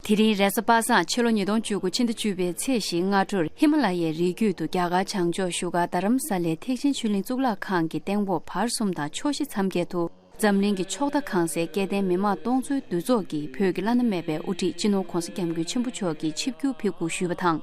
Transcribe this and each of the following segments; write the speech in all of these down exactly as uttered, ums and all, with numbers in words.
དེ་རིང་རེས་གཟའ་པ་སངས་ཕྱི་ལོ་ཉིས་སྟོང་བཅུ་དགུ་ཕྱི་ཟླ་བཅུ་པའི་ཚེས་བཞི་སྔ་དྲོར་ཧི་མ་ལ་ཡའི་རི་རྒྱུད་དུ་རྒྱ་གར་བྱང་ཕྱོགས་བཞུགས་སྒར་རྡ་རམ་ས་ལའི་ཐེག་ཆེན་ཆོས་གླིང་གཙུག་ལག་ཁང་གི་སྟེང་འོག་བར་གསུམ་དང་ཕྱོགས་བཞི་མཚམས་བརྒྱད་དུ། འཛམ་གླིང་གི་ཕྱོགས་མཐའ་གང་སའི་སྐལ་ལྡན་མི་མང་སྟོང་ཚོའི་འདུ་ཚོགས་ཀྱིས་བོད་ཀྱི་བླ་ན་མེད་པའི་དབུ་ཁྲིད་སྤྱི་ནོར་༧གོང་ས་༧སྐྱབས་མགོན་ཆེན་པོ་མཆོག་གི་ཆིབས་བསྒྱུར་ཕེབས་སྒུག་ཞུས་པ་དང་།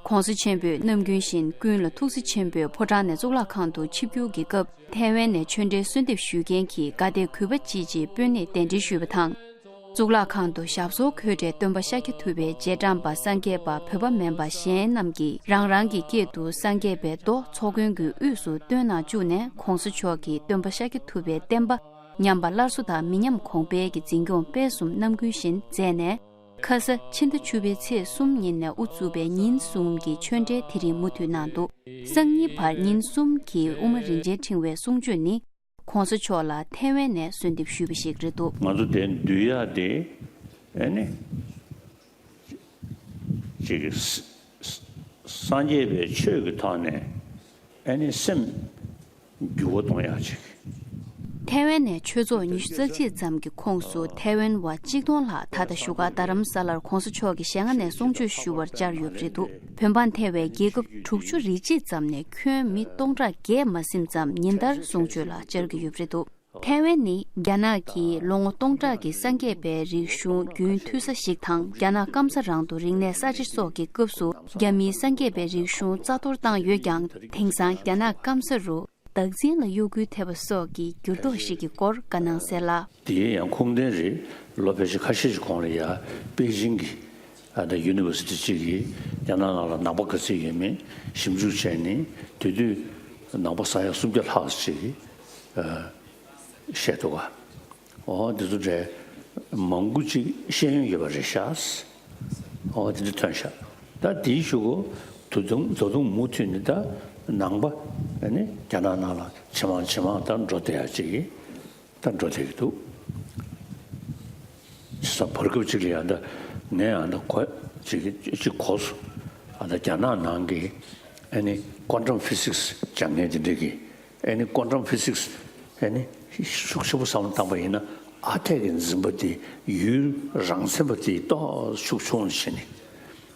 ༧གོང་ས་ཆེན་པོས་ནམ་རྒྱུན་བཞིན་ཀུན་ལ་ཐུགས་རྗེ་ཆེན་པོས་ཕོ་བྲང་ནས་གཙུག་ལག་ཁང་དུ་ཆིབས་བསྒྱུར་གྱི་སྐབས་ཐའེ་ཝན་ནས་ཆོས་འབྲེལ་གསོལ་འདེབས་ཞུ་མཁན་གྱི་དགའ་དད་གུས་པ་བཅས་ཀྱི་སྤུན་ནས་གདན་འདྲེན་ཞུས་པ་དང་། གཙུག་ལག་ཁང་དུ་ཞབས་སོར་འཁོད་པའི་སྟོན་པ་ཤཱཀྱ་ཐུབ་པའི་རྗེས་འབྲང་པ་སངས་རྒྱས་པ་བོད་པ་མིན་པ་གཞན་རྣམས་ཀྱིས་རང་རང་གི་སྐད་དུ་སངས་རྒྱས་པའི་མདོ་ཚོགས་མགོན་གྱི་དབུས་སུ་བཏོན་གནང་བཅུག་ནས་༧གོང་ས་མཆོག་གིས་སྟོན་པ་ཤཱཀྱ་ཐུབ་པའི་བསྟན་པ་ཉམས་པ་སླར་གསོ་དང་མི་ཉམས་གོང་འཕེལ་གྱི་འཛིན་སྐྱོང་སྤེལ་གསུམ་ནམ་རྒྱུན་བཞིན་མཛད་ནས། ཁ་ས་ཕྱི་ཟླ་བཅུ་པའི་ཚེས་གསུམ་ཉིན་ནས་དབུ་བཙུགས་པའི་ཉིན་གསུམ་གྱི་ཆོས་འབྲེལ་དེ་རིང་མུ་མཐུད་གནང་འདུག་སང་ཉིན་བར་ཉིན་གསུམ་གྱི་དབུ་མ་རིན་ཆེན་ཕྲེང་བའི་གསུང་ཆོས་ནི། ༧གོང་ས་མཆོག་ལ་ཐའེ་ཝན་ནས་གསོལ་འདེབས་ཞུས་པ་ཞིག་རེད་འདུག་ང་ཚོ་དེ་འདུལ་ཡག་དེ་ཨེ་ནི་ཅིག་གི་ས་ས་སངས་རྒྱས་པའི་ཆོས་ཀྱི་ཐོག་ནས་ཨེ་ནི་སེམས་འགྱུར་བ་གཏོང་ཡག་ཅིག་ཐའེ་ཝན་ནས་ཆོས་ཚོགས་ཉི་ཤུ་རྩ་གཅིག་ཙམ་གྱི་ཁོངས་སུ་ཐའེ་ཝན་བ་གཅིག་སྟོང་ལྷག་ད་ལྟ་བཞུགས་སྒར་རྡ་རམ་ས་ལར་༧གོང་ས་མཆོག་གི་ཞལ་སྔ་ནས་གསུང་ཆོས་ཞུ་བར་བཅར་ཡོད་པ་རེད་འདུག་བོད་འབངས་ཐེ་བའི་རྒྱལ་ཁབ་དྲུག་ཅུ་རེ་གཅིག་ཙམ་ནས་ཁྱོན་མི་སྟོང་ཕྲག་བརྒྱད་མ་ཟིན་ཙམ་ཉིན་ལྟར་གསུང་ཆོས་ལ་བཅར་གྱི་ཡོད་པ་རེད་འདུག་ཐའེ་ཝན་ནི་རྒྱ་ནག་གིས་ལོ་ངོ་སྟོང་ཕྲག་གི་སངས་རྒྱས་པའི་རིག་གཞུང་རྒྱུན་མཐུད་ས་ཞིག་དང་རྒྱ་ནག་སྐམ་ས་རང་དུ་རིག་གནས་གསར་བརྗེ་སོགས་ཀྱི་སྐབས་སུ་རྒྱ་མིའི་སངས་རྒྱས་པའི་རིག་གཞུང་རྩ་གཏོར་བཏང་ཡོད་ཀྱང་དེང་སང་རྒྱ་ནག་སྐམ་ས་རུ་བདག་འཛིན་ལ་གཡོ་འགུལ་ཐེབས་པ་སོགས་ཀྱི་འགྱུར་ལྡོག་ཞིག་གི་སྐོར་བཀའ་གནང་གསལ་ལ། དེའི་ཡང་ཁུངས་ལྡན་རེད། ལོ་ཕལ་ཆེར་ཁ་ཤས་ཤིག་གོང་ལ་ཡ་པེ་ཅིང་གི་ཨ་ད་ཡུ་ནི་ཝར་སི་ཊི་གཅིག་གིས་རྒྱ་ནག་ནང་ལ་ནང་པ་ག་ཚོད་ཡོད་མེད་ཞིབ་འཇུག་བྱས་ནས་དེ་དུས་ནང་པ་ས་ཡ་སུམ་བརྒྱ་ལྷག་ཅིག་ཨ་བཤད་འདུག་ག་འོ་འདི་ཚོ་འདྲ་མང་པོ་ཅིག་ཤེས་ཡོན་ཡོད་པ་རེད་ཤག་འོ་དེ་འདྲ་ཐོན་ཤག་ད་དེའི་གཞུག་གུ་ད་དུང་ད་དུང་མུ་མཐུད་ནས་ད་ནང་པ་ཨ་ནི་རྒྱ་ནག་ནང་ལ་ཇེ་མང་ཇེ་མང་ད་འགྲོ་བསྡད་ཡ་ཅིག་ད་འགྲོ་བསྡད་ཀྱི་འདུག་བྱས་ཙང་བར་སྐབས་ཅིག་ལ་ཡང་ད་ངས་ཡང་ད་གོ་ཅིག་ཅིག་གོ་སོང་། ཨ་ད་རྒྱ་ནག་ནང་གི་ཨ་ནི་ཀོན་ཊམ་ཕི་སིག་སི་སྦྱང་མཁན་དེ་འདྲ་གི་ཨ་ནི་ཀོན་ཊམ་ཕི་སིག་སི་ཨ་ནི་ཤུགས་ཆེན་པོ་བསམ་བློ་བཏང་པ་ཡིན་ན་ཨ་འཐས་ཀྱི་འཛིན་པ་དེ་ཡུལ་རང་མཚན་པ་དེ་ཏོག་ཤུགས་ཆུང་བྱས་ནས་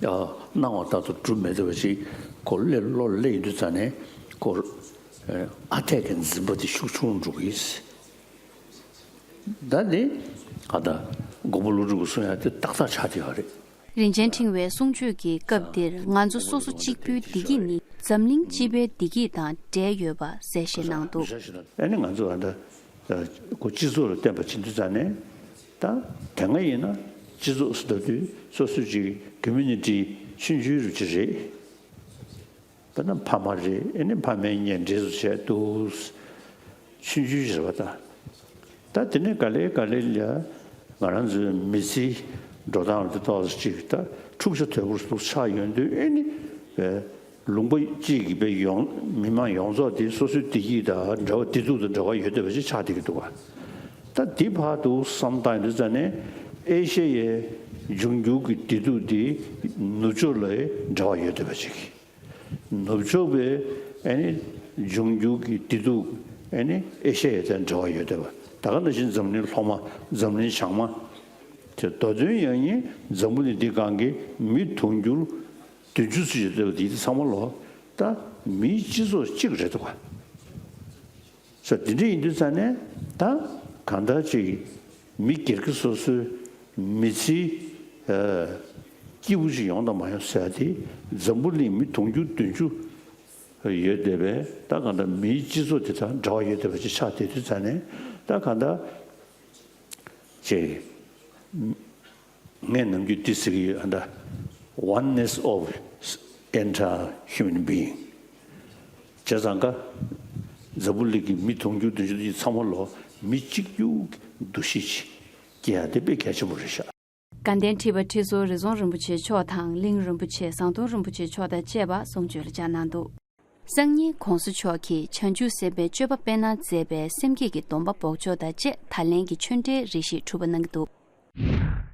ཨ་སྣང་བ་ལྟར་དུ་གྲུབ་མི་ཐུབ་པ་ཅིག་ཁོ་སླེབས་ལོ་སླེབས་ཡོང་དུས་ཙ་ནས་ཁོ་ཨ་འཐས་ཀྱི་འཛིན་པ་དེ་ཤུགས་ཆུང་འགྲོ་གི་ཡིན། ད་ནི་ཨ་ད་མགོན་པོ་ཀླུ་སྒྲུབ་ཀྱི་གསུང་ཡག་དེ་ཏག་ཏག་ཆགས་བསྡད་ཡོད་རེད། རིན་ཆེན་ཕྲེང་བའི་གསུང་ཆོས་ཀྱི་སྐབས་འདིར་ང་ཚོ་སོ་སོ་གཅིག་པུའི་བདེ་སྐྱིད་ནི་འཛམ་གླིང་སྤྱི་པའི་བདེ་སྐྱིད་དང་འབྲེལ་ཡོད་པ་གསལ་བཤད་གནང་འདུག་ཨ་ནི་ང་ཚོ་ཨ་ད་ཁོ་སྤྱི་ཚོགས་ལ་བརྟེན་པ་བྱེད་དུས་ཙ་ནས་ད་དེ་སྔ་ཡིན་ན་སྤྱི་ཚོགས་སུ་ལྟ་དུས་སོ་སོའི་ཅིག་ཀོ་མུ་ནི་ཊི་ཆུང་ཆུང་རུ་ཅིག་རེད། དཔེར་ན་ཕ་མ་རེད། ཨེ་ནི་ཕ་མའི་གཉེན་འབྲེལ་སུ་བྱས་འདུག་ཆུང་ཆུང་ཞིག་རེད་པ། ད་ད་དེ་ནས་ག་ལེ་ག་ལེ་ལ་ང་རང་ཚོའི་མི་ཚེའི་འགྲོ་སྟངས་དེ་ཏོག་ཙམ་ཅིག་ད་འཁྲུག་ཆ་དོད་པོ་ཞིག་ཆགས་ཡོང་དུས་ཨེ་ནི་ལུང་པ་གཅིག་གི་པའི་ཡོངས་མི་མང་ཡོངས་རྫོགས་དེ་སོ་སོའི་བདེ་སྐྱིད་དང་འབྲེལ་བ་བདེ་སྡུག་དང་འབྲེལ་བ་ཡོད་བསྡད་པ་ཞིག་ཆགས་བསྡད་ཀྱི་འདུག་ག་ད་འདི་བར་དུ་བསམ་བཏང་ཡོང་དུས་ཙ་ནས་ཨེ་ཤ་ཡའི་འབྱུང་འགྱུར་གྱི་བདེ་སྡུག་དེ་ནུབ་ཕྱོགས་ལ་འབྲེལ་བ་ཡོད་བསྡད་པ་ཞིག་ནུབ་ཕྱོགས་པའི་ཨ་ནི་འབྱུང་འགྱུར་གྱི་བདེ་སྡུག་ཨ་ནི་ཨེ་ཤ་ཡ་དང་འབྲེལ་བ་ཡོད་བསྡད་པ། ད་ག་ནང་བཞིན་འཛམ་གླིང་ལྷོ་མ་འཛམ་གླིང་བྱང་མ་དེ་མདོ་དོན་ཡང་ཡིན་འཛམ་བུ་གླིང་འདི་སྒང་གི་མི་དུང་ཕྱུར་བདུན་ཅུ་ཙམ་ཡོད་བསྡད་པ་དེ་ཚང་མ་ལོ་ད་མིའི་སྤྱི་ཚོགས་གཅིག་རེད་འདུག་ག་ས་དེ་འདྲ་ཡིན་དུས་ཙ་ནས་ད་གང་ལྟར་ཅིག་མི་སྒེར་གྱི་སོ་སོའི་མི་ཚེའི་སྐྱིད་པོ་ཞིག་ཡོང་དང་མ་ཡོང་ཟེར་ཡ་དེ་འཛམ་བུ་གླིང་མི་དུང་ཕྱུར་བདུན་ཅུ་ཡོད་བསྡད་པས་ད་གང་ལྟར་མིའི་སྤྱི་ཚོགས་དེ་དང་འབྲེལ་བ་ཡོད་བསྡད་པ་ཅིག་ཆགས་བསྡད་དུས་ཙ་ནས་ད་གང་ལྟར་ཅིག་ངས་ནམ་རྒྱུན་འདི་ཟེར་གྱི་ཡོད་ཨ་ད། Oneness of entire human being། བྱས་ཙང་ཀ་འཛམ་བུ་གླིང་གི་མི་དུང་ཕྱུར་བདུན་ཅུ་དེ་ཚང་མ་ལོ་མི་གཅིག་གྱུར་གྱི་འདུ་ཤེས་ཅིག་སྐྱེ་ཡ་དེ་དཔེ་གལ་ཆེན་པོ་རེད་ཤག་དགའ་ལྡན་ཁྲི་པ་ཁྲི་ཟུར་རི་རྫོང་རིན་པོ་ཆེ་མཆོག་དང་གླིང་རིན་པོ་ཆེ་ཟམ་གདོང་རིན་པོ་ཆེ་མཆོག་དང་བཅས་པ་གསུང་ཆོས་ལ་བཅར་གནང་འདུག་སང་ཉིན་༧གོང་ས་མཆོག་གིས་བྱང་ཆུབ་སེམས་དཔའི་སྤྱོད་པ་སྤེལ་གནང་མཛད་པའི་སེམས་བསྐྱེད་ཀྱི་སྡོམ་པ་འབོགས་ཆོག་དང་བཅས་ད་ལན་གྱི་ཆོས་འབྲེལ་རེ་ཞིག་གྲུབ་པ་གནང་གི་འདུག